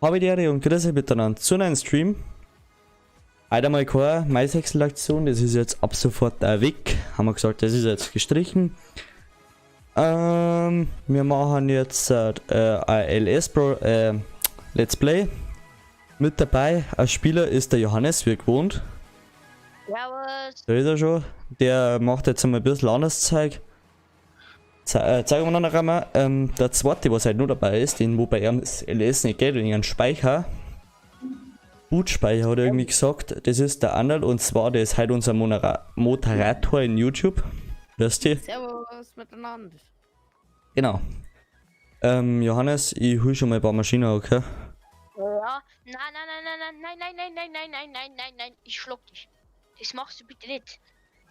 Habe die Ehre und grüße miteinander zu einem Stream. Heute einmal keine Maishäcksel-Aktion, das ist jetzt ab sofort weg. Haben wir gesagt, das ist jetzt gestrichen. Wir machen jetzt ein LS Pro, Let's Play. Mit dabei als Spieler ist der Johannes, wie gewohnt. Servus. Da ist er schon. Der macht jetzt einmal ein bisschen anderes Zeug. Zeigen wir noch einmal. Der zweite, was halt nur dabei ist, den wo bei ihm das LS nicht geht, wegen einem Speicher. Bootspeicher hat er irgendwie gesagt. Das ist der Anderl und zwar, der ist halt unser Moderator in YouTube. Grüß dich. Servus miteinander. Genau. Johannes, ich hol schon mal ein paar Maschinen, okay? Ja. Nein, nein, nein, nein, nein, nein, nein, nein, nein, nein, nein, nein, nein, ich schlag dich. Das machst du bitte nicht.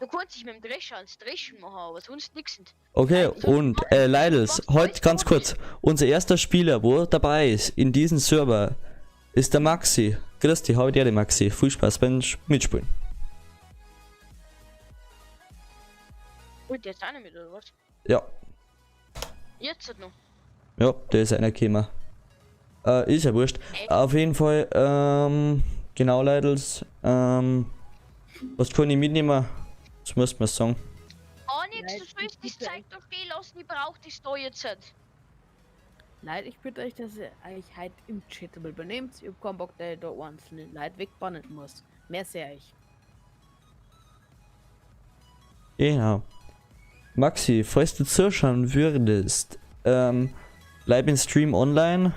Du kannst dich mit dem Drescher ans Dreschen machen, aber sonst nix. Okay, und Leidels, heute ganz kurz. Unser erster Spieler, wo dabei ist, in diesem Server, ist der Maxi. Grüß dich, habe dir, Maxi. Viel Spaß beim Mitspielen. Und jetzt einer mit, oder was? Ja, Jetzt halt noch. ja, der ist einer gekommen. Ist ja wurscht. Auf jeden Fall, genau, Leidels, was kann ich mitnehmen? Das muss man sagen. Ah, nix, Nein, du sollst ich das bitte Zeug da stehen lassen, ich brauch das da jetzt. nicht. Leute, ich bitte euch, dass ihr euch heute im Chat mal benehmt. Ich hab keinen Bock, dass ich da einzelne Leute wegbannen muss. Mehr sehe ich. Genau. Maxi, falls du zuschauen würdest, bleib im Stream online.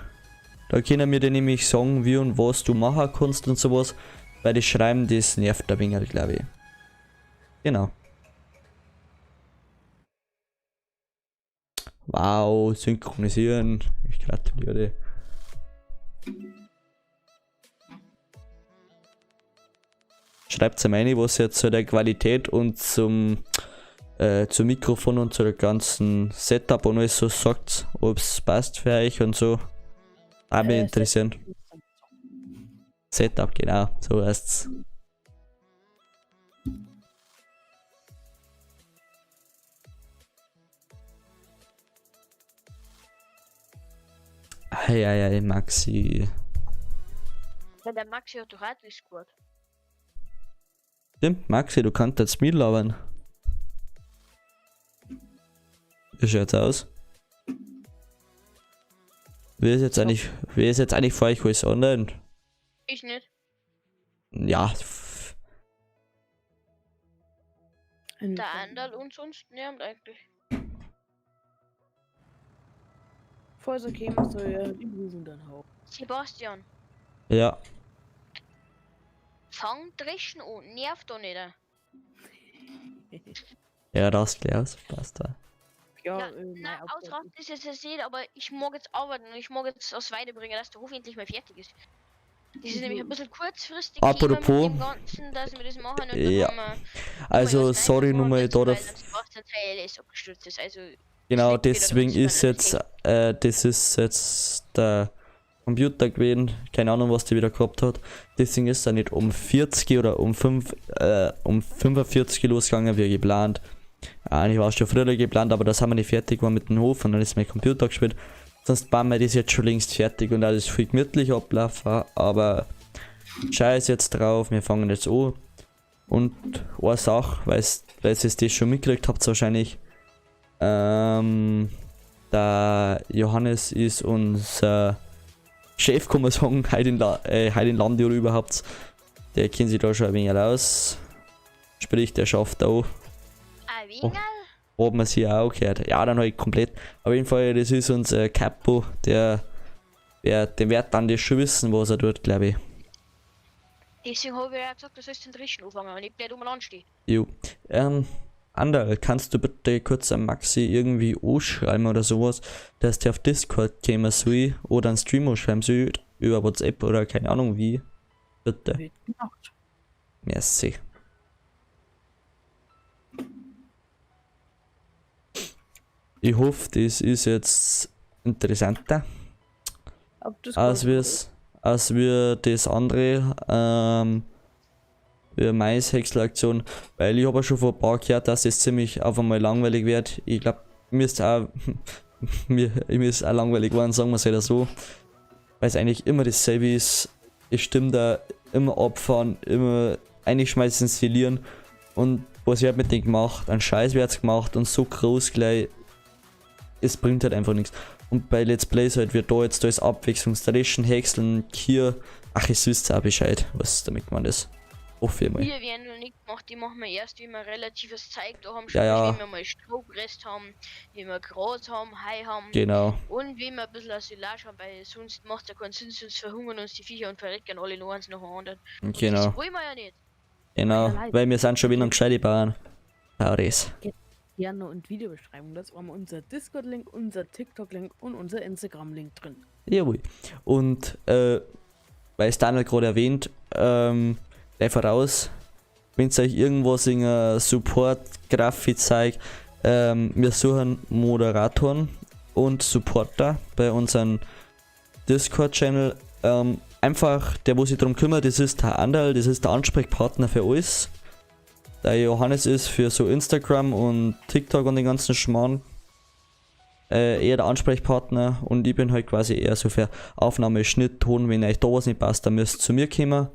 Da können wir dir nämlich sagen, wie und was du machen kannst und sowas. Weil das Schreiben, das nervt ein wenig, glaube ich. Genau. Wow, synchronisieren. Ich gratuliere. Schreibt mir rein, was ihr zu der Qualität und zum Mikrofon und zu der ganzen Setup und alles so sagt, ob es passt für euch und so. Auch mich interessieren. Setup, genau, so heißt's. Eieiei, Maxi. Ja, der Maxi hat doch auch Discord. Stimmt, Maxi, du kannst jetzt mitlabern. Wie schaut's aus? Wer ist jetzt eigentlich vor euch alles online? Ich nicht. Ja, Der Anderl und sonst niemand eigentlich. Falls er käme, soll er die rufen dann auch. Sebastian, ja. fang Dreschen an, nerv da nicht. Ja, das gleich aus, passt da. Ja, Ja, mein na, Auftrag ausrasten ist jetzt nicht, aber ich mag jetzt arbeiten und ich mag jetzt das weiterbringen, dass der Hof endlich mal fertig ist. Das ist nämlich ein bisschen kurzfristig gekommen Apropos. mit dem Ganzen, dass wir das machen und Ja. dann haben wir Also, was sorry reingefahren, nochmal jetzt, da, weil am Sebastian sein LS abgestürzt ist. Also, genau, liegt wieder deswegen dran, ist jetzt, das ist jetzt der Computer gewesen, keine Ahnung, was die wieder gehabt hat. Deswegen ist er nicht um 40 oder um 5, um 45 losgegangen, wie geplant. Eigentlich war es schon früher geplant, aber das haben wir nicht fertig geworden mit dem Hof und dann ist mein Computer gespielt. Sonst waren wir das jetzt schon längst fertig und alles viel gemütlich ablaufen, aber scheiß jetzt drauf, wir fangen jetzt an. Und eine Sache, weil ihr das schon mitgekriegt habt wahrscheinlich, der Johannes ist unser Chef, kann man sagen, heute in, heute in Landi oder überhaupt. Der kennt sich da schon ein wenig aus. Sprich, der schafft auch. ein wenig. Hat man sich auch gehört. Ja, dann halt komplett. Auf jeden Fall, das ist unser Capo, der wird dann das schon wissen, was er tut, glaube ich. Deswegen habe ich ja gesagt, du sollst den Dreschen anfangen und nicht blöd umeinander stehen. Jo. Anderl, kannst du bitte kurz am Maxi irgendwie anschreiben oder sowas, dass der auf Discord kommen soll oder einen Stream anschreiben soll, über WhatsApp oder keine Ahnung wie. Bitte. Wird gemacht. Merci. Ich hoffe, das ist jetzt interessanter, Auf Discord. als wir das andere, wie Mais-Häcksel-Aktion, weil ich habe ja schon vor ein paar gehört, dass es ziemlich auf einmal langweilig wird. Ich glaube, mir ist auch, mir ist auch langweilig geworden, sagen wir es halt so. Weil es eigentlich immer dasselbe ist. Ich stimme da immer abfahren, immer eigentlich meistens verlieren. Und was wird mit denen gemacht? Ein Scheiß wird's gemacht und so groß gleich. Es bringt halt einfach nichts. Und bei Let's Plays halt wird da jetzt da ist Abwechslung, Dreschen, Häckseln, Kier. Ach, ich wisst auch Bescheid, was damit gemeint ist. Hoffe ich mal. Wir werden noch nicht gemacht, die machen wir erst, wie wir relatives Zeug da haben, Ja, ja. wenn wir mal Strohgerest haben, wie wir Gras haben, Hai haben Genau. und wie wir ein bisschen Silage haben, weil sonst macht ja keinen Sinn, sonst verhungern uns die Viecher und verrecken alle noch eins nach dem anderen. Genau. Das wollen wir ja nicht. Genau. Ja, Weil wir sind schon wieder am gescheite Bauern. Bauris. Gerne noch in die Videobeschreibung. Das war unser Discord-Link, unser TikTok-Link und unser Instagram-Link drin. Jawohl. Und weil es Daniel gerade erwähnt, gleich voraus, wenn es euch irgendwas in Support-Grafik zeigt, wir suchen Moderatoren und Supporter bei unserem Discord-Channel. Einfach der, wo sich darum kümmert, das ist der Anderl, das ist der Ansprechpartner für alles. Der Johannes ist für so Instagram und TikTok und den ganzen Schmarrn eher der Ansprechpartner und ich bin halt quasi eher so für Aufnahme, Schnitt, Ton, wenn euch da was nicht passt, dann müsst ihr zu mir kommen.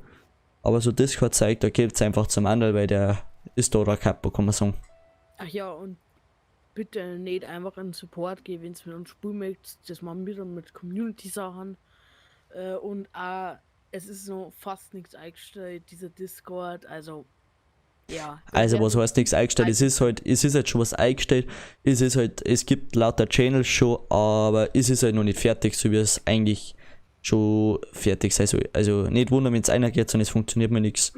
Aber so Discord zeigt, da geht's einfach zum Anderl, weil der ist da der Capo, kann man sagen. Ach ja, und bitte nicht einfach in Support gehen, wenn es mit uns spielen möchtet. Das machen wir dann mit Community-Sachen. Und auch, es ist noch fast nichts eingestellt, dieser Discord. Also, ja. Also was heißt nichts eingestellt? Es ist halt schon was eingestellt. Es ist halt, es gibt lauter Channels schon, aber es ist halt noch nicht fertig, so wie es eigentlich schon fertig sein soll. Also nicht wundern, wenn es einer geht, sondern es funktioniert mir nichts.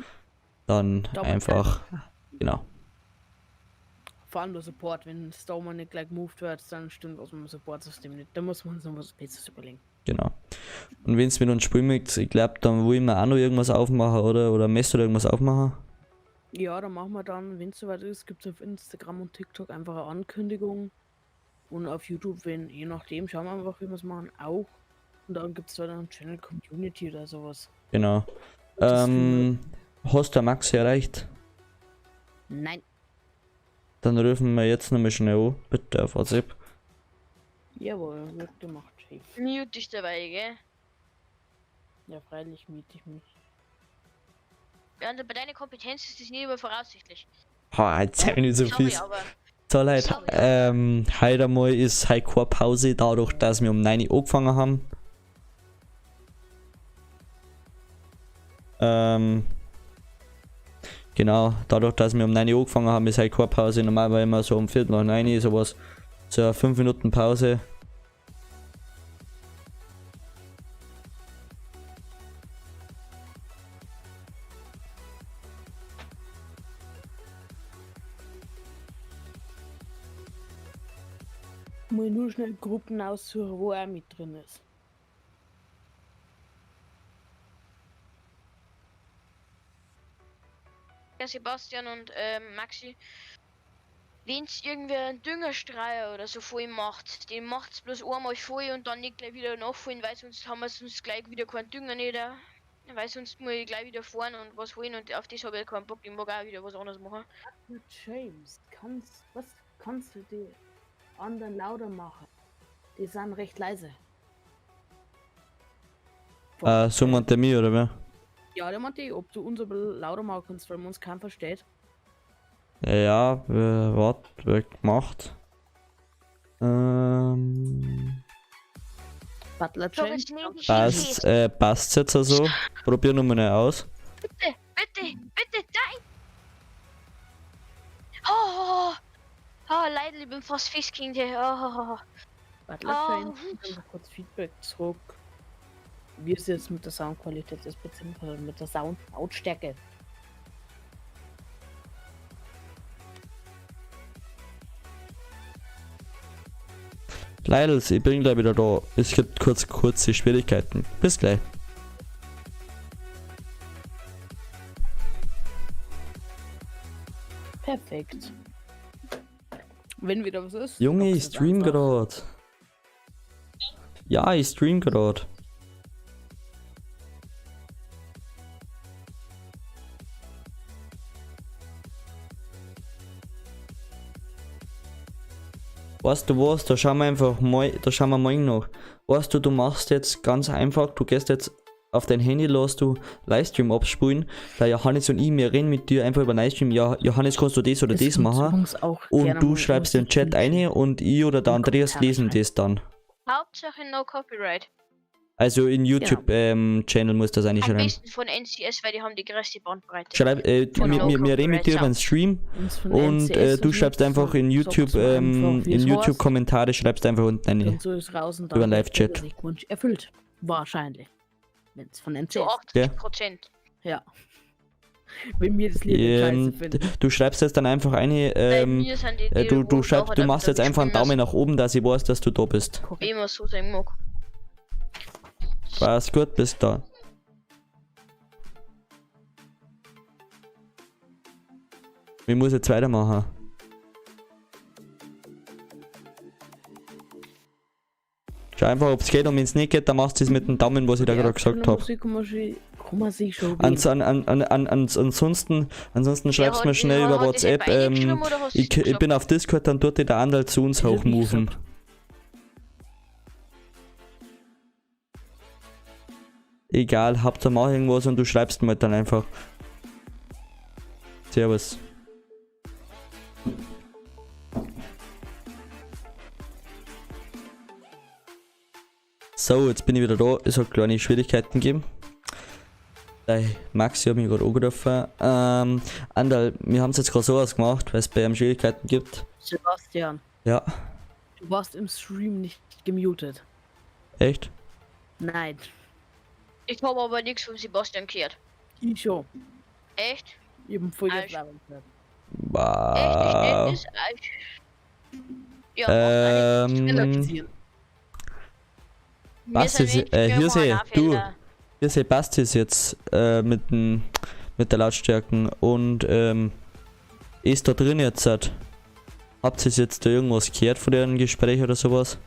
Dann Dauert einfach, genau. Vor allem der Support, wenn es da mal nicht gleich gemoved wird, dann stimmt was mit dem Support-System nicht. Da muss man sich noch was Besseres überlegen. Genau. Und wenn es mit uns spielen mögt, ich glaube, dann wollen wir auch noch irgendwas aufmachen, oder? Oder Messe oder irgendwas aufmachen. Ja, dann machen wir dann, wenn es soweit ist, gibt es auf Instagram und TikTok einfach eine Ankündigung. Und auf YouTube, wenn, je nachdem, schauen wir einfach, wie wir es machen, auch. Und dann gibt es da dann einen Channel Community oder sowas. Genau. Das finden Hast du Max erreicht? Nein. Dann rufen wir jetzt nochmal schnell an. Bitte auf WhatsApp. Jawohl, wird gemacht, Chef. Mute dich dabei, gell? Ja, freilich miete ich mich. Ja, und bei deiner Kompetenz ist das nie immer voraussichtlich. Ha, jetzt sei nicht so Sorry, fies. aber So Leute, Sorry. heute einmal ist heute keine Pause, dadurch, dass wir um 9 Uhr angefangen haben. Genau, dadurch, dass wir um 9 Uhr angefangen haben, ist heute keine Pause. Normalerweise immer so um 8:15 sowas. So eine 5 Minuten Pause. Muss ich nur schnell Gruppen aussuchen, wo er mit drin ist. Ja, Sebastian und Maxi, wenn's irgendwer einen Düngerstreuer oder so voll macht, den macht's bloß einmal voll und dann nicht gleich wieder nachfüllen, weil sonst haben wir sonst gleich wieder keinen Dünger nicht. Weil sonst muss ich gleich wieder fahren und was holen und auf das habe ich keinen Bock, ich mag auch wieder was anderes machen. James, was kannst du die anderen lauter machen? Die sind recht leise. So meint der mir, oder wer? Ja, der meinte, ob du uns ein bisschen lauter machen kannst, weil man uns keinen versteht. Ja, warte, wird gemacht. Butler So, James. jetzt nehm ich Passt, passt jetzt also. Probier nochmal neu aus. Bitte, bitte, bitte, nein! Oh, oh, oh, leider, ich bin fast festgehängt hier. Oh, oh, Butler oh. James, einfach kurz Feedback zurück. Wie es jetzt mit der Soundqualität ist, beziehungsweise mit der Soundlautstärke. Leidels, ich bin gleich wieder da. Es gibt kurze Schwierigkeiten. Bis gleich. Perfekt. Wenn wieder was ist. Junge, ich sagst du's stream einfach. grad. Ja, ich stream grad. Weißt du was, da schauen wir einfach mal, da schauen wir morgen noch. Weißt du, du machst jetzt ganz einfach, du gehst jetzt auf dein Handy, lässt du Livestream abspulen, da Johannes und ich, wir reden mit dir einfach über Livestream, ja, Johannes, kannst du das oder das machen? Auch Und gerne du mal schreibst den Musik Chat wünschen. ein und ich oder der Und Andreas Kommentare lesen schreiben. das dann. Hauptsache no Copyright. Also in YouTube Channel muss das Am eigentlich schreiben. besten von NCS, weil die haben die größte Bandbreite. Schreib, Von wir, No wir, wir reden mit dir über den Stream Wenn's von und NCS du was schreibst nutzt, einfach in dann YouTube, sagt's mir einfach, wie in es YouTube heißt. Kommentare schreibst einfach unten Dann rein. so ist raus und dann Über wird Live-Chat. der Musikwunsch erfüllt. Wahrscheinlich. Wenn es von NCS. Zu 80%. Ja. Wenn wir das Lied nicht scheiße finden. Du schreibst jetzt dann einfach eine, Bei mir sind die, die du, du, wo schreibst, nachher du dann machst jetzt wieder einfach einen spielen Daumen nach oben, dass ich weiß, dass du da bist. müssen, Wie man so sagen mag. Passt gut, bis da. Ich muss jetzt weitermachen. Schau einfach, ob es geht und wenn es nicht geht, dann machst du es mit dem Daumen, was ich da Ja, gerade gesagt von der habe. Musik kann man sich, kann man sich schon Ans, geben. an, an, an, an, ansonsten, ansonsten schreibst hat du mir die- schnell über hat das WhatsApp. jemand eingeschrieben oder hast du's Ich gesagt? bin auf Discord, dann tut dir der Anderl zu uns Ich hab nicht hochmoven. gesagt. Egal, habt ihr mal irgendwas und du schreibst mir dann einfach. Servus. So, jetzt bin ich wieder da. Es hat kleine Schwierigkeiten gegeben. Der Maxi hat mich gerade angerufen. Anderl, wir haben es jetzt gerade so was gemacht, weil es bei ihm Schwierigkeiten gibt. Sebastian, Ja, du warst im Stream nicht gemutet. echt? Nein. Ich habe aber nichts von Sebastian gehört. Ich schon. Echt? Ich hab voll Also- gelacht. Echt? Ich Wow. nenne das. Ja, macht auch nichts. Wir Was sind ist- nicht hier wir seh, machen auch du. Fehler. Hier sehe passt es jetzt mit, den, mit der Lautstärken und ist da drin jetzt. Halt. Habt ihr jetzt da irgendwas gehört von deren Gespräch oder sowas?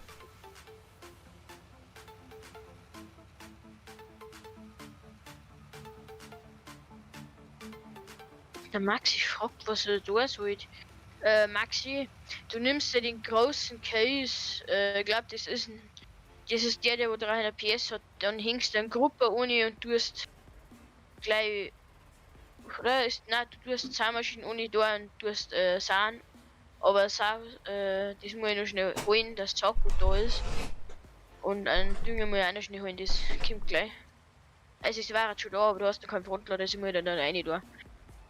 Der Maxi fragt, was er tun soll. Maxi, du nimmst ja den großen Case, glaub, das ist ein, das ist der, der wo 300 PS hat. Dann hängst du eine Gruppe ohne und tust gleich, oder ist, nein, du tust Zahnmaschinen ohne da und tust Sahn. Aber Sa das muss ich noch schnell holen, dass das Saatgut da ist. Und einen Dünger muss ich auch noch schnell holen, das kommt gleich. Also es war jetzt schon da, aber du hast noch keinen Frontlader, das muss ich dann rein tun.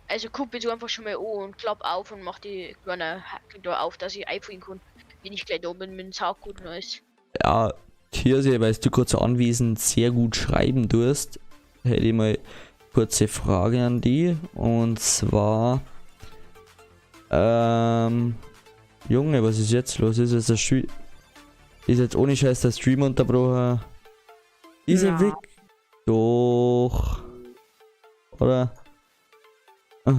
Also guck jetzt einfach schon mal an und klapp auf und mach die kleine Hackel da auf, dass ich einfallen kann, wenn ich gleich da bin mit dem Saatgut und alles. Ja, Hirse, weil du kurz anwesend sehr gut schreiben tust, hätte ich mal kurze Frage an die. Und zwar, Junge, was ist jetzt los? Ist jetzt der Stream, ist jetzt ohne Scheiß der Stream unterbrochen? Ist er Na. weg? Doch. Oder? Ah,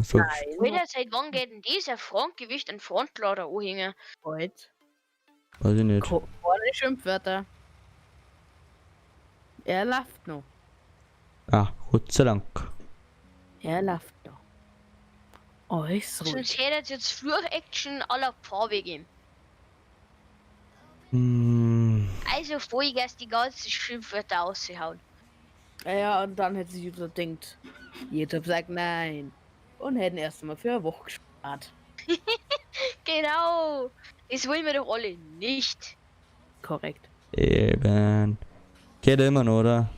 so. Alter, seit wann geht denn dieser Frontgewicht an Frontlader anhängen? Heute. Weiß ich nicht. Keine Schimpfwörter. Er läuft noch. Ah, Gott sei Dank. Er läuft noch. Alles ruhig. Sonst hätte es jetzt Fluch-Action aller Farbe gegeben. Hm. Also Vollgas die ganzen Schimpfwörter raushauen. Ja, und dann hätte sich jeder denkt, jeder sagt nein. Und hätten erst einmal für eine Woche gespart. Genau! Das wollen wir doch alle nicht. Korrekt. Eben. Geht immer noch, oder?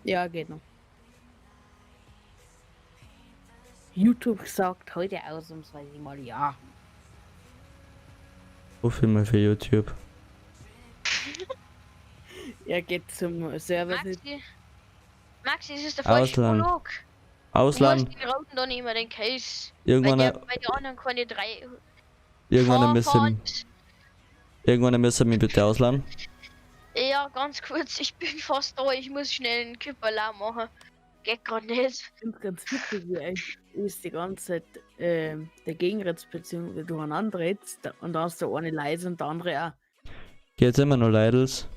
Ja, geht noch. YouTube sagt heute ausnahmsweise mal ja. Hoffe ich mal für YouTube. Er geht zum Server nicht. Maxi, Maxi, das ist der falsche Ausland. Prolog. Du Ausland, musst den roten da nehmen, den Case. Weil irgendwann, der, bei den anderen keine drei. irgendwann Fahr- müssen, irgendwann müssen wir bitte ausladen. Ja, ganz kurz, ich bin fast da. Ich muss schnell einen Kipperlamm machen. Geht grad nicht. Ich find's ganz witzig, wie eigentlich ist die ganze Zeit dagegen redst, beziehungsweise durcheinander redst und da ist der eine leise und der andere auch. Geht's immer noch, Leidels?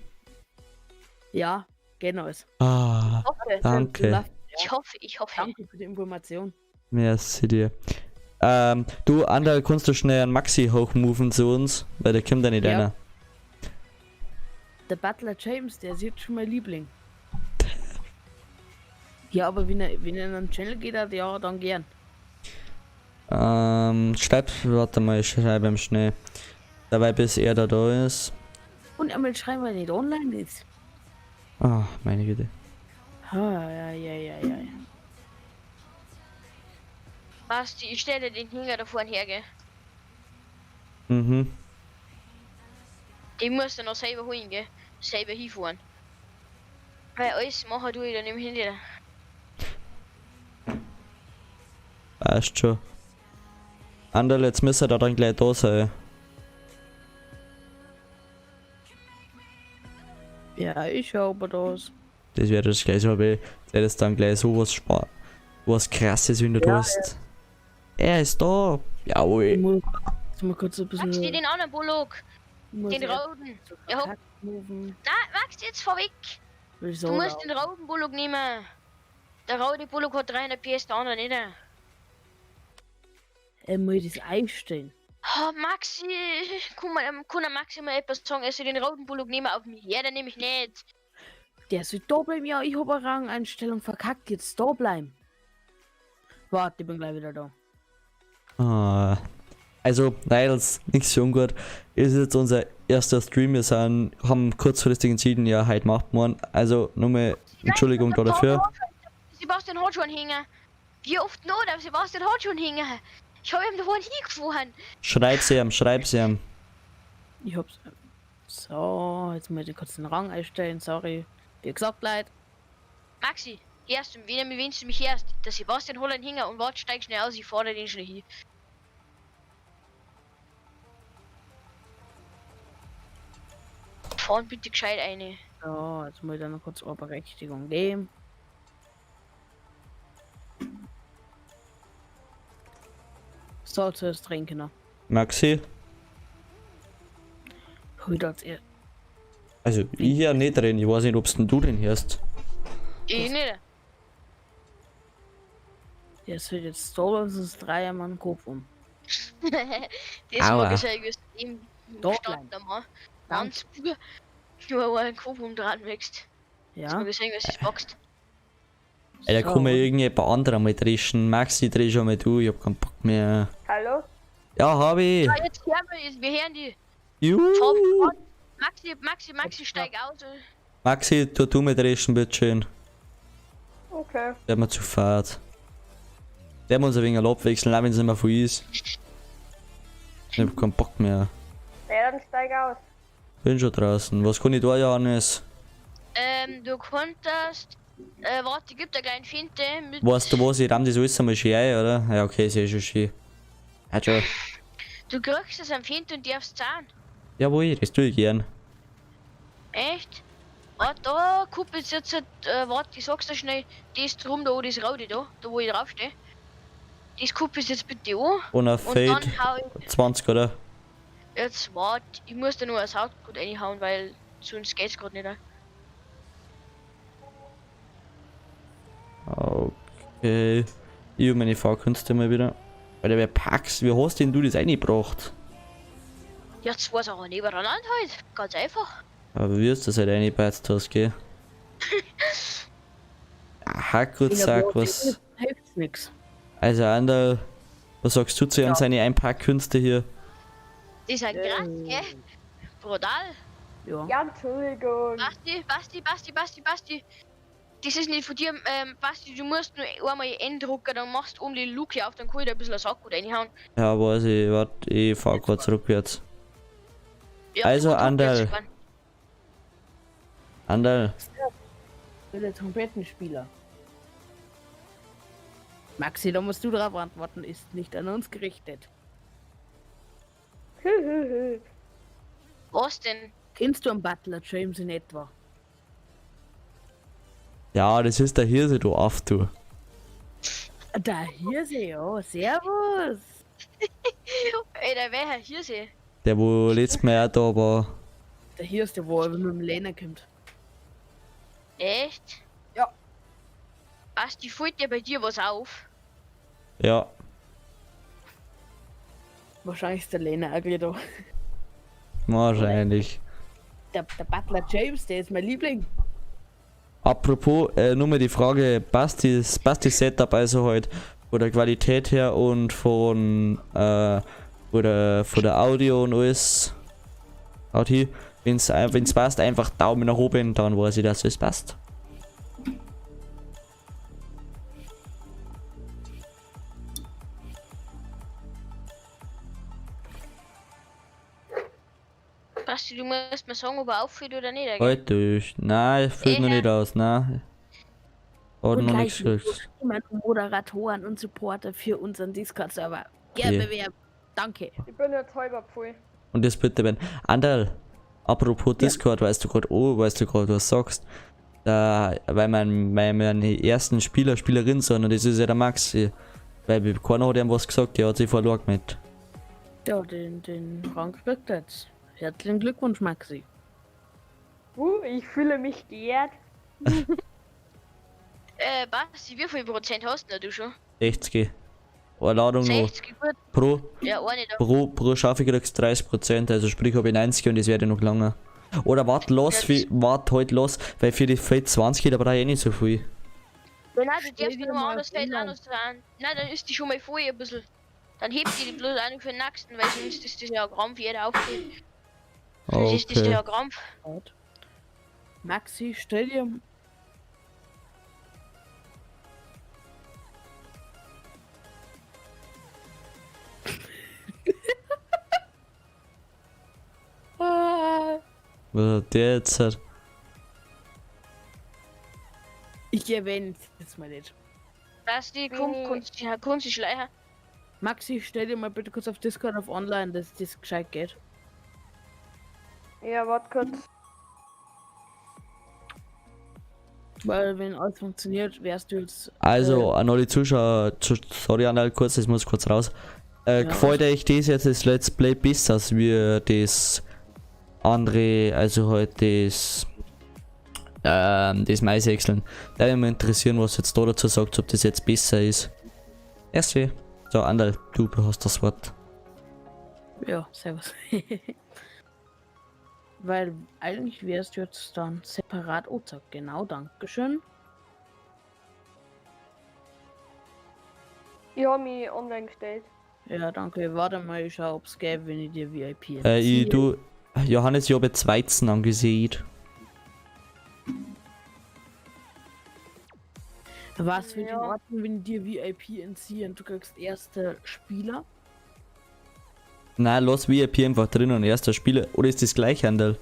Ja, genau. Ist. Ah, Hoffe. danke. Läuft. Ich hoffe, ich hoffe. Danke für die Information. Merci dir. Du, Anderl, kannst du schnell einen Maxi hochmoven zu uns? Weil der kommt ja nicht Ja. einer. Der Butler James, der ist jetzt schon mein Liebling. Ja, aber wenn er in einen Channel geht, hat, ja, dann gern. Schreib, warte mal, ich schreibe ihm schnell. Dabei, bis er da ist. Und einmal schreiben, weil er nicht online ist. Ah, meine Güte. Ah, ja, ja, ja, ja. Ja. Basti, ich stelle den Hänger da vorne her, gell? Mhm. Den musst du noch selber holen, gell? Selber hinfahren. Weil alles machen du ich dann im Handy. Passt schon. Anderl, jetzt müsste er da dann gleich da sein. Ja, ich schau aber das. Das wäre das gleich so, aber der ist dann gleich sowas was krasses, wenn du da Ja, bist. Er ist da. Ich Jawohl. muss jetzt mal kurz ein bisschen. Maxi, den anderen Bullock. muss Den erst roten. so Ja, hopp. Kontakt moven. Na, Max, jetzt vorweg. Wieso Du musst da? den roten Bullock nehmen. Der rote Bullock hat 300 PS, der andere nicht. Er muss das einstellen. Oh, Maxi, kann, man, kann der Maxi mal etwas sagen? Er soll den roten Bullock nehmen auf mich. Ja, dann nehme ich nicht. Der soll da bleiben. Ja, ich habe eine Rangeinstellung verkackt. Jetzt da bleiben. Warte, ich bin gleich wieder da. Ah. Also, Niles, nichts für ungut. Ist jetzt unser erster Stream. Wir haben kurzfristig entschieden, ja, heute macht man. Also, nochmal Entschuldigung da dafür. Sebastian hat schon hängen. Wie oft noch, der Sebastian hat schon hängen. Ich habe ihm da vorhin hingefahren. Schreib's ihm, schreib's ihm. Ich hab's. So, jetzt muss ich kurz den Rang einstellen. Sorry. Wie gesagt, Leute. Maxi, erst und wenn du mich erst. Der Sebastian holt einen Hänger und warte, steig schnell aus, ich fahre den schnell hin. Fahren bitte gescheit eine. So, jetzt muss ich da noch kurz eine Berechtigung geben. So, zuerst trinken noch. Maxi, Heute als er. also ich hör nicht drin. Ich weiß nicht, ob's denn du den hörst. Ich nicht. Der soll jetzt da bleiben, sonst drei einmal den Kopf um. Das Aua. mag ich ja irgendwie im Da Stand da mal. Danke. Ganz nur weil ein Kopf umdrehen wächst. Das Ja. mag ich sehen, was das wächst. Ey, da So. kann mir irgendjemand anderer mal dreschen. Maxi, dreh schon mal du, ich hab keinen Bock mehr. Hallo? Ja, hab ich. Ah, jetzt hören wir, jetzt, wir hören die. Juhu. Fahr, fahr. Maxi, Maxi, Maxi, steig aus. Maxi, tu du mit dreschen, bitteschön. Okay. Der mir zu fad. Der muss ein wenig abwechseln, auch wenn es nicht mehr viel ist. Ich hab keinen Bock mehr. Ja, dann steig aus. Bin schon draußen. Was kann ich da, Johannes? Du konntest. Warte, gib da kleinen Finte mit. Weißt du was, ich rahm das alles einmal schön ein, oder? Ja, okay, ist eh schon schön. Ja, schon. Du kriegst es am Finte und darfst zahlen. Jawohl, das tue ich gern. Echt? Warte, da kuppelt's jetzt, warte, ich sag's dir schnell, das drum da, das Raude da, da wo ich draufstehe. Das kuppelst jetzt bitte an. Und auf Und Fade dann hau ich. 20, oder? Jetzt warte, ich muss da nur ein Saatgut reinhauen, weil sonst geht's grad nicht. Okay. Ich und meine Fahrkünste mal wieder. Alter, wer packst? Wie hast denn du das reingebracht? Ja, zwei Sachen nebeneinander halt. Ganz einfach. Aber wie ist das halt reingebracht hast, gell? Aha, gut, sag was. Hilft nix. Also, Anderl, was sagst du zu ihm, Ja. seine Einpackkünste hier? Die sind krass, gell? Brutal. Ja. Ja, Entschuldigung. Basti, Basti, Basti, Basti, Basti. Das ist nicht von dir, Basti, du musst nur einmal N drucken, dann machst du oben die Luke auf, dann kann ich da ein bisschen ein Saatgut reinhauen. Ja, weiß ich, warte, ich fahr grad rückwärts. Ja, Also, du druck Anderl. jetzt fahren. Anderl, Der Trompetenspieler. Maxi, da musst du drauf antworten, ist nicht an uns gerichtet. Was denn? Kennst du einen Butler James in etwa? ja, das ist der Hirse, du Aff, du. Da Hirse, ja. Servus. Ey, der wäre Herr Hirse. Der, wo letztes Mal auch da war. Der Hirse, wo er mit dem Lehner kommt. Echt? Ja. Basti, fällt dir bei dir was auf? Ja. Wahrscheinlich ist der Lena auch gleich da. Wahrscheinlich. Der Butler James, der ist mein Liebling. Apropos, nur mal die Frage, passt das Setup also halt von der Qualität her und von der Audio und alles? Haut hin. Wenn's passt, einfach Daumen nach oben, dann weiß ich, dass es passt. Basti, du musst mir sagen, ob er auffällt oder nicht. gell? Heute ist. Nein, fällt noch Ja. nicht aus, nein. Hat Und noch gleich nichts gekriegt. immer Moderatoren und Supporter für unseren Discord-Server. Gerne Yeah. bewerben. Danke. Ich bin jetzt halber voll. Und das bitte, wenn. Anderl, apropos Discord, weißt du gerade, oh, weißt du gerade, was sagst? Da, weil mein ersten Spieler, Spielerin, sondern das ist ja der Maxi. Weil keiner hat ihm was gesagt, der hat sich verloren gemeldet. Ja, den Rang kriegt er jetzt. Herzlichen Glückwunsch, Maxi. Ich fühle mich geehrt. Basti, wie viel Prozent hast denn du schon? 60. Eine Ladung noch. 60, gut. Pro, Ja, eine da. pro Schafe kriegst du 30%, also sprich habe ich 90 und das werde noch lange. Oder wart los, Ja, das- wart heute los, weil für die Feld 20, da brauche ich eh nicht so viel. Ja, nein, du Stell darfst dir nur mal anders Feld online. anders dran. Nein, dann ist die schon mal voll ein bisschen. Dann hebt die die bloß auch noch für den nächsten, weil sonst ist das ja ein Krampf, jeder aufgeht. Sonst ist das Okay. ja ein Krampf. Maxi, stell dir. Ah, Was hat der jetzt? Halt? Ich erwähne es jetzt mal nicht. Basti, komm, kannst du schleichen. Maxi, stell dir mal bitte kurz auf Discord auf online, dass das gescheit geht. Ja, warte kurz. Weil wenn alles funktioniert, wärst du jetzt. Also, an alle Zuschauer, sorry an alle kurz, das muss kurz raus. Ja. Gefällt euch das jetzt, das Let's Play besser, als wir das andere, also halt das, das Maishäckseln. Da würde mich interessieren, was jetzt da dazu sagt, ob das jetzt besser ist. Erst So, Anderl, du hast das Wort. Ja, servus. Weil eigentlich wärst du jetzt dann separat Ozak. Genau, dankeschön. Ich habe mich online gestellt. Ja, danke. Warte mal, ich schau, ob's gäbe, wenn ich dir VIP Ich, entziehe. du, Johannes, ich habe jetzt Weizen angesehen. Was für Ja. in Ordnung, wenn ich dir VIP entziehe und du kriegst erste Spieler? Nein, lass VIP einfach drin und erster Spieler. Oder ist das gleich, Anderl?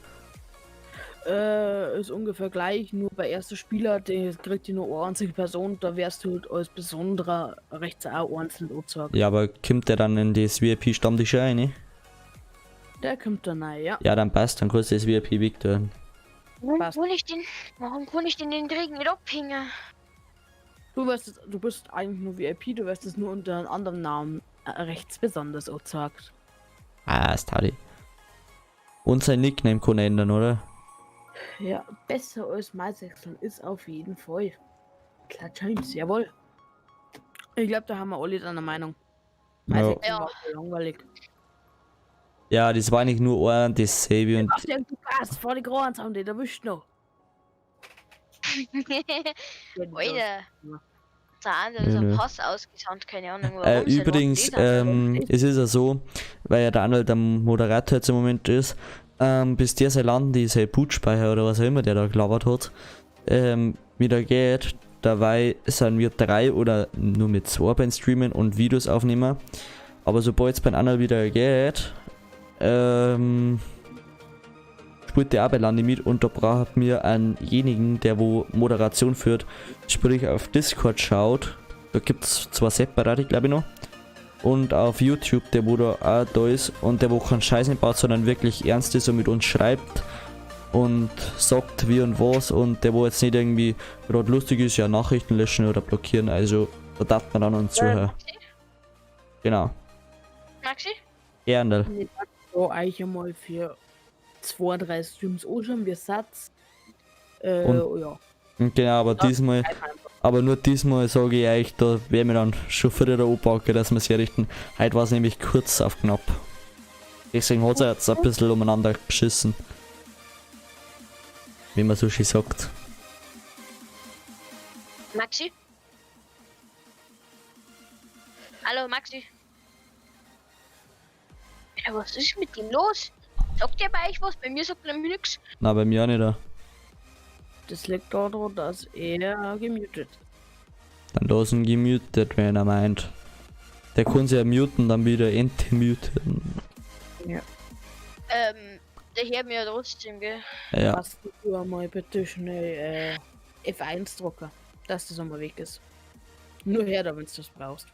Ist ungefähr gleich, nur bei erster Spieler, der kriegt die nur eine einzige Person, da wärst du halt als besonderer rechts auch einzeln angezeigt. Ja, aber kommt der dann in das VIP-Stammtisch rein, ne? Der kommt dann rein, ja. Ja, dann passt, dann kannst du das VIP weg tun. Warum Passt. kann ich den, warum kann ich denn den Krieg nicht abhängen? Du wirst jetzt, du bist eigentlich nur VIP, du wirst es nur unter einem anderen Namen rechts besonders angezeigt. Ah, ist Tadi. Und sein Nickname kann er ändern, oder? Ja, besser als Maisechseln ist auf jeden Fall. Klar, James, jawohl. Ich glaube, da haben wir alle eine Meinung. Ja. Maisechseln Ja. war voll langweilig. Ja, das war nicht nur ein, das Sebi und. Ach, der du Gas, vor die Großen haben die, da wischt noch. Alter. Der andere ist Nö, ein nö. Pass ausgesandt, keine Ahnung warum. Übrigens, es ist ja so, weil ja der Anwalt der Moderator jetzt im Moment ist, bis der sein Land, die sein Bootspeicher oder was auch immer der da gelabert hat, wieder geht, dabei sind wir drei oder nur mit zwei beim Streamen und Videos aufnehmen. Aber sobald es beim anderen wieder geht, spielt der auch bei Landi mit und da braucht mir einjenigen, der wo Moderation führt, sprich auf Discord schaut. Da gibt es zwei separate, glaube ich noch. Und auf YouTube, der wo da auch da ist und der wo keinen Scheiß nicht baut, sondern wirklich ernst ist und mit uns schreibt und sagt wie und was und der wo jetzt nicht irgendwie gerade lustig ist, ja Nachrichten löschen oder blockieren, also da darf man dann uns zuhören. Genau. Maxi? Erndl. So, eigentlich einmal für 2, 3 Streams anschauen, wir Satz. Und- Ja. Und genau, aber diesmal, Aber nur diesmal sage ich euch, da werden wir dann schon früher anpacken, dass wir es herrichten. Heute war es nämlich kurz auf knapp. Deswegen hat es jetzt ein bisschen umeinander geschissen. Wie man so schön sagt. Maxi? Hallo Maxi. Ja, was ist mit dem los? Sagt der bei euch was? Bei mir sagt er nämlich nichts. Na, bei mir auch nicht. Da. Das liegt daran, dass er gemutet. Dann lass ihn gemutet, wenn er meint. Der kann sich ja muten, dann wieder entmuten. Ja. Der hört mir ja trotzdem, gell? Ja. Passt du einmal bitte schnell F1 drucken, dass das einmal weg ist. Nur her da, wenn du das brauchst.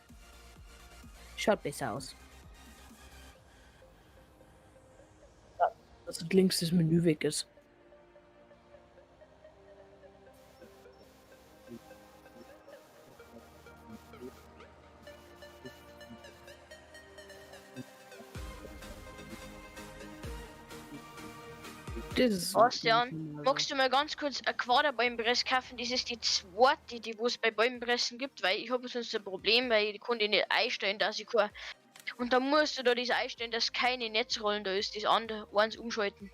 Schaut besser aus. Ja, dass links das Menü weg ist. Das ist Bastian, magst du mal ganz kurz ein Quaderbäumpress kaufen? Das ist die zweite, die es bei Bäumpressen gibt, weil ich habe sonst ein Problem, weil ich konnte nicht einstellen, dass ich kann. Und da musst du da das einstellen, dass keine Netzrollen da ist, das andere eins umschalten.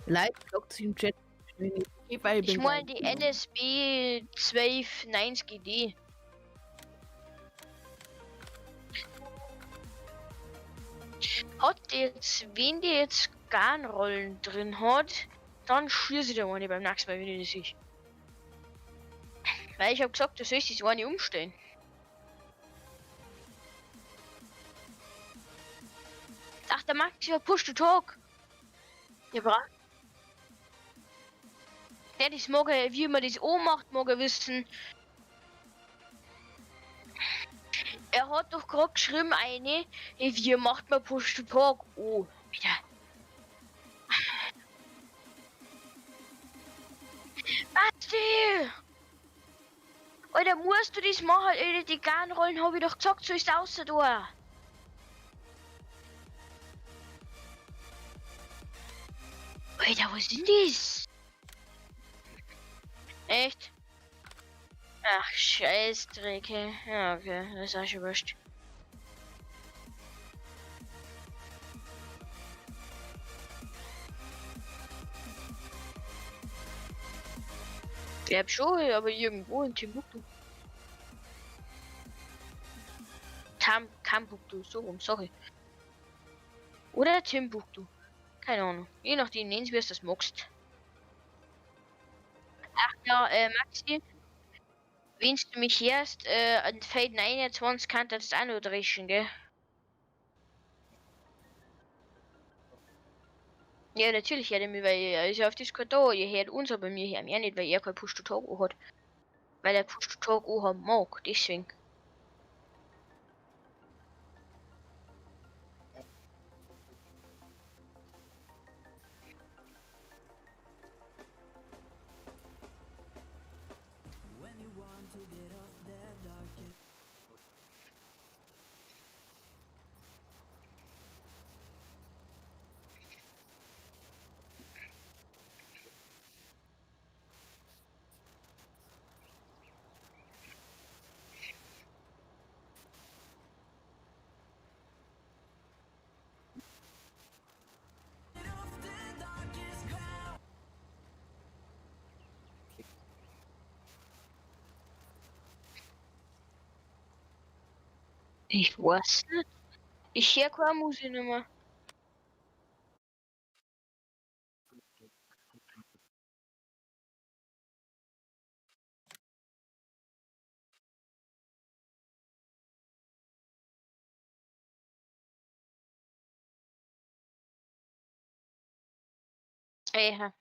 Leute, sagt sich im Chat. Ich meine die NSB 1290D. Hat die jetzt, wenn die jetzt Garnrollen drin hat, dann schieße ich da eine beim nächsten Mal, wenn ich das sehe. Weil ich habe gesagt, du sollst das eine umstellen. Ach, der Max ja Push to Talk. Ja, bra. Der das mag er, wie man das macht, mag er wissen. Er hat doch gerade geschrieben, eine, wie macht man Push to Talk? Oh, wieder. Basti! Alter, musst du das machen, Alter, die Garnrollen habe ich doch gesagt, so ist außer da. Alter, was sind das? Echt? Ach, Scheißdreck, ey. Ja, okay, das ist auch schon wurscht. Ich glaub schon, aber irgendwo in Timbuktu. Timbuktu, so rum, sorry. Oder Timbuktu. Keine Ahnung. Je nachdem, nennst wie du das magst. Ach ja, Maxi. Wenn du mich hörst, an Feld 29 kann das auch noch dreschen, gell? Ja, natürlich hört er mich, weil er ist ja auf Discord da, ihr hört uns, aber mir hören ja nicht, weil er kein Push-to-Talk hat. Weil er Push-to-Talk haben mag, deswegen. Ich weiß nicht. Ich höre keine Musik nicht mehr. Ja.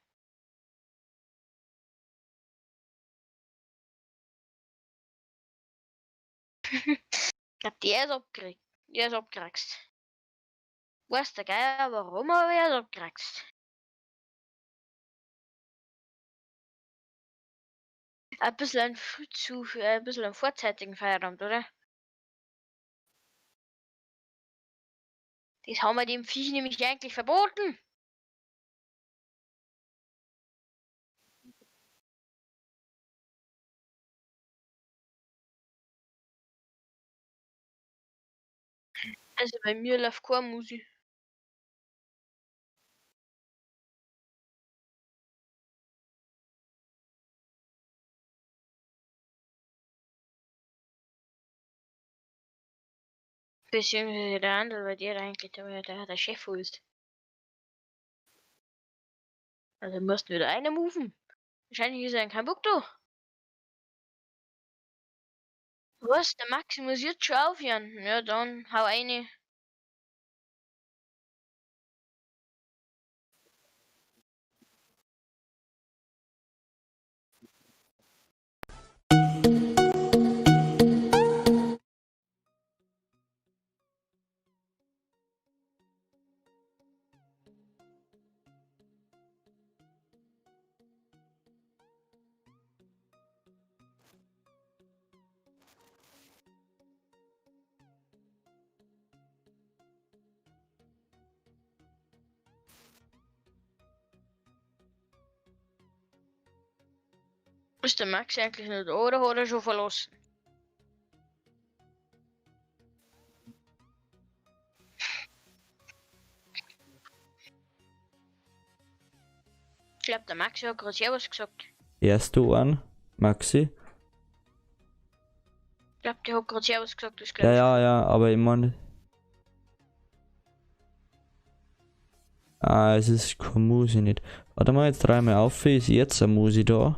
Ich glaub, der ist abgekriegt. Der ist abgekriegt. Weiß der Geier warum, aber er ist abgekriegt. Ein bisschen ein früh zu, ein bisschen einen vorzeitigen Feierabend, oder? Das haben wir dem Viech nämlich eigentlich verboten. Also bei mir läuft keine Musik. Beziehungsweise der andere, weil der eigentlich der Chef ist. Also mussten wir da einer moven. Wahrscheinlich ist er in kein Bock da. Was? Der Maxi muss jetzt schon aufhören. Ja, dann hau eine. Ist der Max eigentlich noch da oder hat er schon verlassen? Ich glaube, der Maxi hat gerade Servus gesagt. Erst du an, Maxi? Ich glaube, der hat gerade Servus gesagt. Das glaub Ja, ich. ja, ja, aber ich meine. Ah, es ist keine Musi nicht. Warte mal, jetzt dreimal auf, ist jetzt eine Musi da.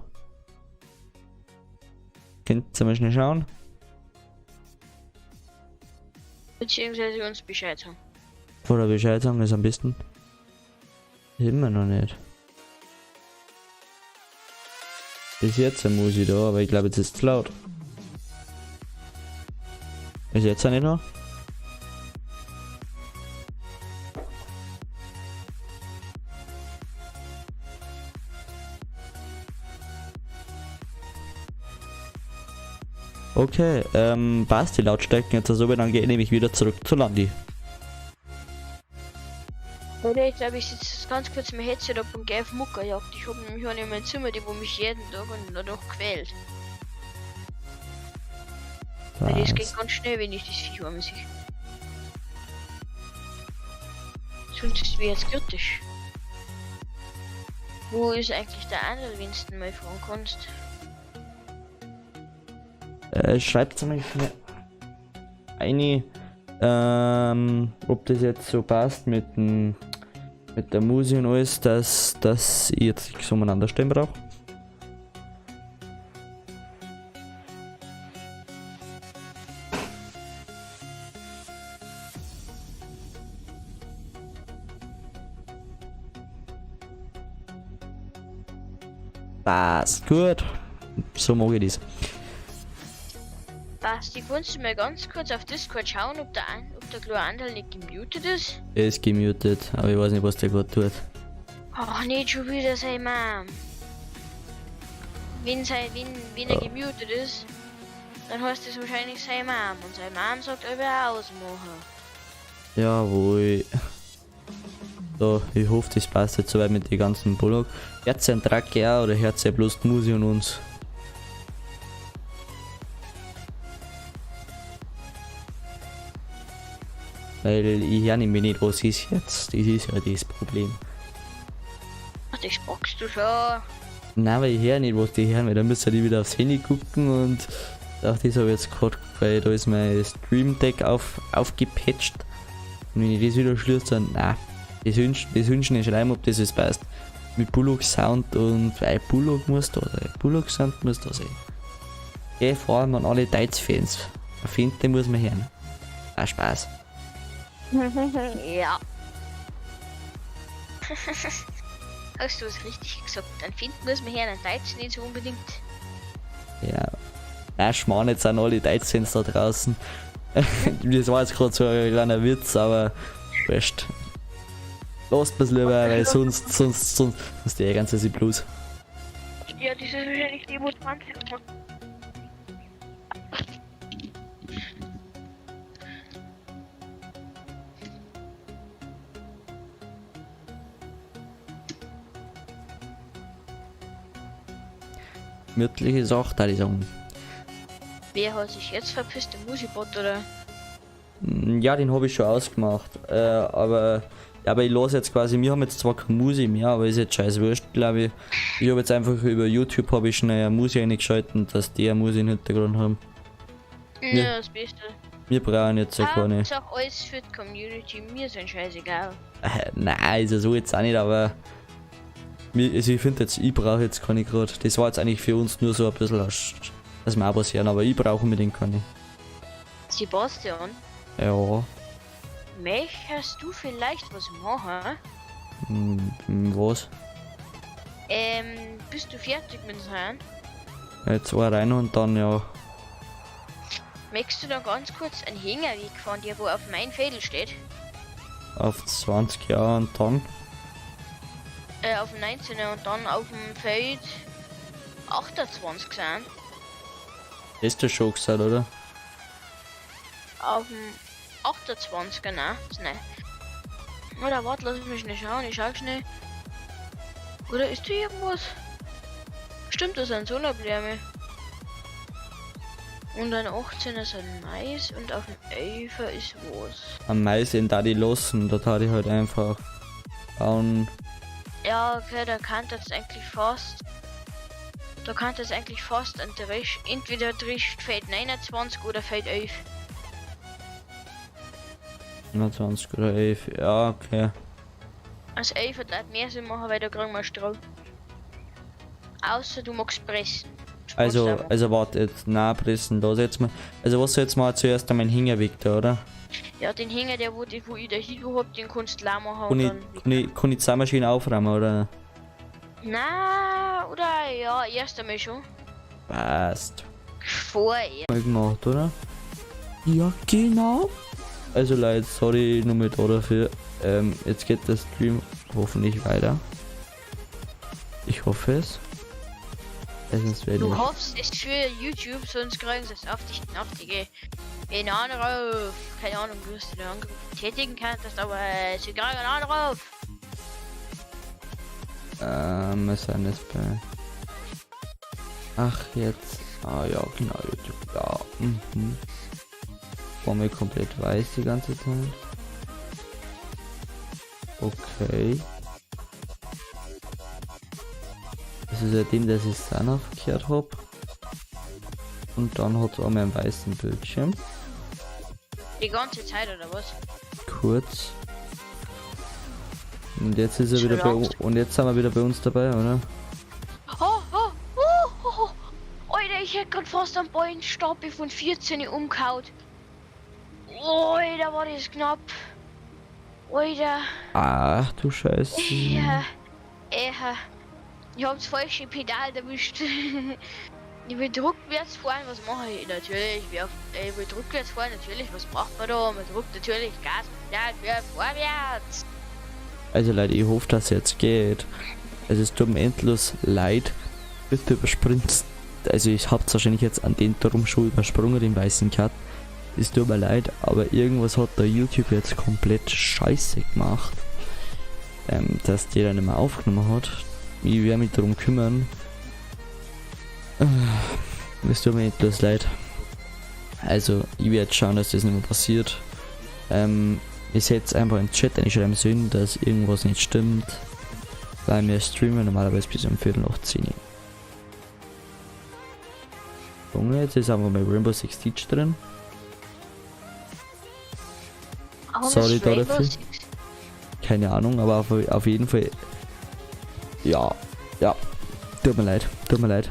Könnt ihr mal schnell schauen? Beziehungsweise uns Bescheid sagen. Oder Bescheid sagen ist am besten. Immer noch nicht. Ist jetzt eine Musi da, aber ich glaube, jetzt ist es laut. Ist jetzt auch nicht noch? Okay, passt die Lautstärken jetzt so, dann gehe ich nämlich wieder zurück zu Landi. Oder ich glaube, ich sitze jetzt ganz kurz mein Headset ab und gehe auf Muckerjagd. Ich habe nämlich eine in meinem Zimmer, die wo mich jeden Tag und dadurch quält. Weil das geht Passt. ganz schnell, wenn ich das Viech einmal sehe. Sonst wäre es kritisch. Wo ist eigentlich der andere, wenn du mal fragen kannst? Schreibt mal schnell eine, ob das jetzt so passt mit der Musik und alles, dass ich jetzt nichts umeinander stehen brauche. Passt, gut. So mag ich das. Basti, kannst du mal ganz kurz auf Discord schauen, ob der kleine Anderl nicht gemutet ist? Er ist gemutet, aber ich weiß nicht, was der gerade tut. Ach, nicht schon wieder sein Mom. Wenn er gemutet ist, dann heißt es wahrscheinlich sein Mom. Und sein Mom sagt, ob er ausmachen. Jawohl. So, ich hoffe, das passt jetzt soweit mit den ganzen Bullock. Herz ein Truck ja oder Herz bloß die Musi und uns? Weil ich höre nämlich nicht, was ist jetzt. Das ist ja das Problem. Ach, das packst du schon. Nein, weil ich höre nicht, was die hören, weil dann müssen die wieder aufs Handy gucken und auch das habe ich jetzt gerade, weil da ist mein Stream Deck aufgepatcht. Und wenn ich das wieder schließe, dann, nein, das wünschen ich schreiben, ob das jetzt passt. Mit Bullock Sound und weil Bullock muss da sein. Bullock Sound muss da sein. Okay, vor allem an alle Deutsch-Fans. Auf Finte muss man hören. Ah, Spaß. Ja. Hast du es richtig gesagt? Dann finden muss man hören, ein Deutsch nicht so unbedingt. Ja. Na, Schmarrn, jetzt sind alle Deutsch-Fans da draußen. Das war jetzt gerade so ein kleiner Witz, aber wurscht. Lasst mir's lieber, weil sonst ärgern sie sich bloß. Ja, das ist wahrscheinlich die, wo 20 macht. Gemütliche Sache, da ich sagen. Wer hat sich jetzt verpisst? Der Musibot oder? Ja, den habe ich schon ausgemacht. Aber, ja, aber ich lasse jetzt quasi, wir haben jetzt zwar keine Musik mehr, aber ist jetzt scheiß wurscht, glaube ich. Ich habe jetzt einfach über YouTube habe ich schnell eine Musik eingeschalten, dass die eine Musik im Hintergrund haben. Ja, das Beste. Wir brauchen jetzt ja keine. Hauptsache alles für die Community, mir sind scheißegal. Nein, ist ja so jetzt auch nicht, aber also ich finde jetzt, ich brauche jetzt keine gerade. Das war jetzt eigentlich für uns nur so ein bisschen, dass wir auch was hören, aber ich brauche unbedingt keine. Sebastian, Ja. möchtest du vielleicht was machen? Was? Bist du fertig mit Sein? Ja, zwei rein und dann ja. Möchtest du dann ganz kurz einen Hängerweg fahren, der wo auf mein Fädel steht? Auf 20 Jahre und dann. Auf dem 19er und dann auf dem Feld 28 sein. Hast du schon gesagt, oder? Auf dem 28er, nein, nein. Oder warte, lass mich schnell schauen, ich schau schnell. Oder ist da irgendwas? Stimmt, das sind Sonnerblume. Und ein 18er ist ein Mais und auf dem 11er ist was. Am Mais in da die lassen, da tat ich halt einfach bauen. Ja, okay, da kann das eigentlich fast. Da kann das eigentlich fast ein Drisch. Entweder drischt Feld 29 oder Feld 11. 29 oder 11, ja, okay. Also 11 hat mehr Sinn machen, weil da kriegen wir Stroh. Außer du magst pressen. Das kannst du Also, auch machen. also warte jetzt, na pressen, da jetzt mal. Also was soll jetzt mal zuerst einmal Hängerweg da, oder? Ja, den Hänger, der wo, wo ich da hin hab, den kannst du machen Kann und ich, dann. kann ich die Maschine aufräumen, oder? Na, oder ja, erst einmal schon. Passt. Vorher. Mal gemacht, oder? Ja, genau. Also Leute, sorry nochmal da dafür. Jetzt geht der Stream hoffentlich weiter. Ich hoffe es. Sonst werde Du ich. hoffst es für YouTube, sonst kriegen sie es auf dich, auf die den Anruf. Keine Ahnung, wie du den Anruf tätigen kannst, aber sie kriegen einen Anruf. Wir sind jetzt bei. Ach, jetzt. Ah ja, genau, YouTube. Ja. Mhm. War mir komplett weiß die ganze Zeit. Okay. Das ist ja dem, dass ich es auch verkehrt hab. Und dann hat es auch einen weißen Bildschirm. Die ganze Zeit oder was? Kurz. Und jetzt ist er wieder bei und jetzt sind wir wieder bei uns dabei, oder? Oh, oh, oh, oh, oh. Alter, ich hätte grad fast am Beulenstapel von 14 umgehauen. Alter, war das knapp. Alter. Ach du Scheiße. Ja. Ich hab das falsche Pedal erwischt. Ich will rückwärts fahren, was mache ich? Natürlich, ich will rückwärts fahren, natürlich, was macht man da? Man drückt natürlich Gas, Pedal für vorwärts. Also Leute, ich hoffe, dass es jetzt geht. Also es tut mir endlos leid. Bitte überspringt. Also ich hab's wahrscheinlich jetzt an den Turm schon übersprungen, den weißen Cut. Es tut mir leid, aber irgendwas hat der YouTube jetzt komplett scheiße gemacht. Dass der dann nicht mehr aufgenommen hat. Ich werde mich darum kümmern. Es tut mir endlos leid. Also, ich werde schauen, dass das nicht mehr passiert. Ich hätte einfach im Chat einschreiben sollen, dass irgendwas nicht stimmt. Weil wir streamen normalerweise bis um 10:15. Junge, jetzt ist einfach mal Rainbow Six Siege drin. Warum Sorry ist Rainbow dafür. Six? Keine Ahnung, aber auf jeden Fall. Ja, ja. Tut mir leid, tut mir leid.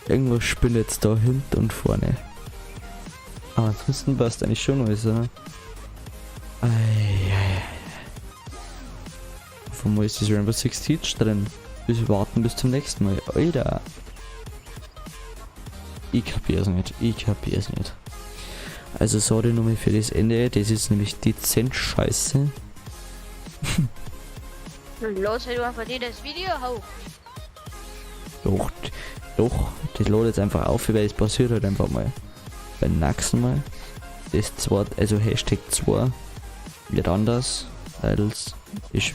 Irgendwas spinnt jetzt da hinten und vorne. Aber ansonsten passt eigentlich schon alles, oder? Ei, ei, ei. Auf einmal ist das Rainbow Six Siege drin. Wir warten bis zum nächsten Mal. Alter. Ich kapier's nicht. Ich kapier's nicht. Also sorry nochmal für das Ende. Das ist nämlich dezent scheiße. Los, halt einfach dir das Video hoch. Doch, doch, das lädt jetzt einfach auf, weil es passiert halt einfach mal. Beim nächsten Mal. Das zwar, also Hashtag 2 wird anders, weil ich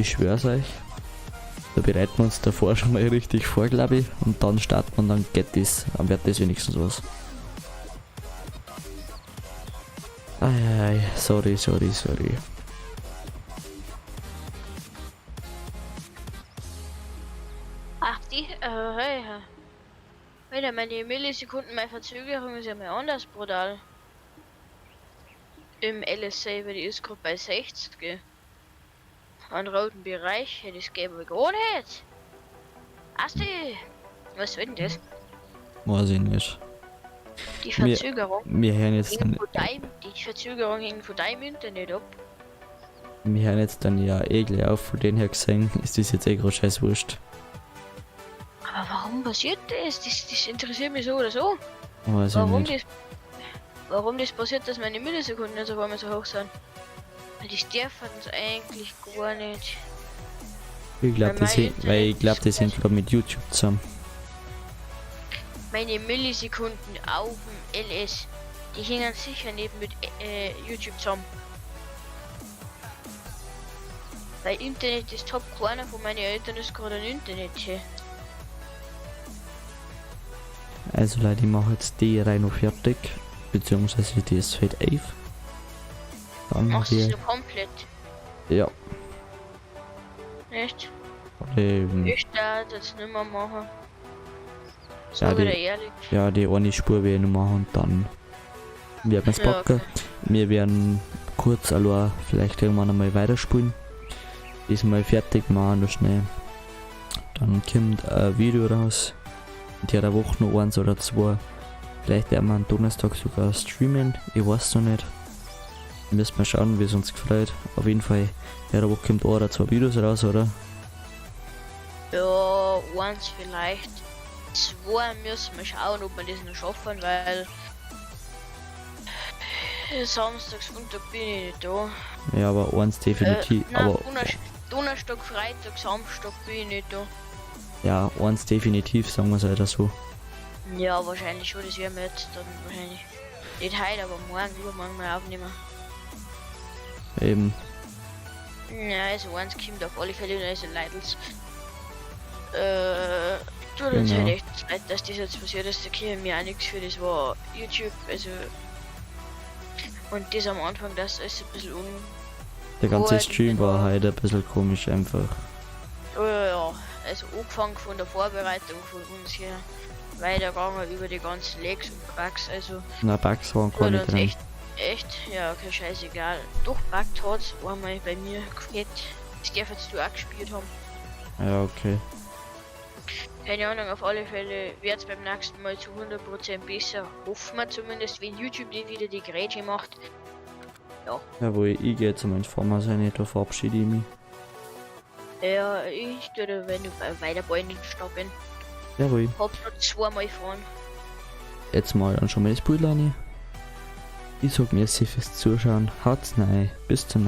schwör's euch. Da bereiten wir uns davor schon mal richtig vor, glaube ich. Und dann startet man, dann geht das, dann wird das wenigstens was. Ei, sorry, sorry, sorry. Ach, die, hey, ja. Alter, meine Millisekunden, meine Verzögerung ist ja mal anders brutal. Im LSA, weil die ist gerade bei 60, gell. An roten Bereich, ja, das gäbe gar nicht. Asti, was soll denn das? Weiß ich nicht. Die Verzögerung Wir hören jetzt hängt dann, von deinem, die Verzögerung hängt von deinem Internet ab. wir hören jetzt dann ja eh gleich auf, von den her gesehen, ist das jetzt eh grad scheiß wurscht. Aber warum passiert das? Das interessiert mich so oder so. Weiß ich Warum nicht. das, warum das passiert, dass meine Millisekunden jetzt auf einmal so hoch sind? Weil das dürfen sie eigentlich gar nicht. Ich glaube, Weil das, mein weil ich Internet glaub, ist das hängt gerade mit YouTube zusammen. Meine Millisekunden auf dem LS, die hängen sicher nicht mit YouTube zusammen. Weil Internet ist top, keiner von meinen Eltern ist gerade ein Internet hier. Also Leute, ich mache jetzt die Reihe noch fertig. Beziehungsweise die ist Feld 11. Dann Machst du es wir. noch komplett? Ja. Nicht? Eben. Ich darf das nicht mehr machen. So Ja, wieder ehrlich. Ja, die eine Spur werde ich noch machen und dann werden wir es Ja, packen. okay. Wir werden kurz allein vielleicht irgendwann einmal weiterspielen. Diesmal fertig machen, noch schnell. Dann kommt ein Video raus. In der Woche noch eins oder zwei. Vielleicht werden wir am Donnerstag sogar streamen. Ich weiß noch nicht. Müssen wir schauen, wie es uns gefällt. Auf jeden Fall, in der Woche kommt ein oder zwei Videos raus, oder? Ja, eins vielleicht. Zwei müssen wir schauen, ob wir das noch schaffen, weil Samstag, Sonntag bin ich nicht da. Ja, aber eins definitiv. Nein, aber Donnerstag, Freitag, Samstag bin ich nicht da. ja, eins definitiv, sagen wir es halt so. Ja, wahrscheinlich schon, das werden wir jetzt dann wahrscheinlich nicht heute, aber morgen, übermorgen mal aufnehmen. Eben. Ja, also eins kommt auf alle Fälle, also Leidels. Tut uns Genau. halt echt leid, dass das jetzt passiert ist, da kann ich mir auch nichts für, das war YouTube, also. Und das am Anfang, das ist ein bisschen un. Der ganze Gut, Stream genau. war halt ein bisschen komisch einfach. Oh ja, ja, also angefangen von der Vorbereitung von uns hier, weitergegangen über die ganzen Legs und Bugs, also. Na, Bugs waren gar Tut nicht uns drin. echt, echt, ja, okay, scheißegal. Doch, buggt hat's einmal bei mir gefällt. Das darf jetzt du auch gespielt haben. Ja, okay. Keine Ahnung, auf alle Fälle wird's beim nächsten Mal zu 100% besser. Hoffen wir zumindest, wenn YouTube nicht wieder die Grätsche macht. Jawohl, ich gehe jetzt einmal ins Farmhaus rein, da verabschiede ich mich. Ja, ich würde, wenn du weiter bei den Stab bin. Jawohl. Hab noch zweimal fahren. Jetzt mal dann schon mal das Bild rein. Ich sag merci fürs Zuschauen. Haut's rein. Bis zum nächsten Mal.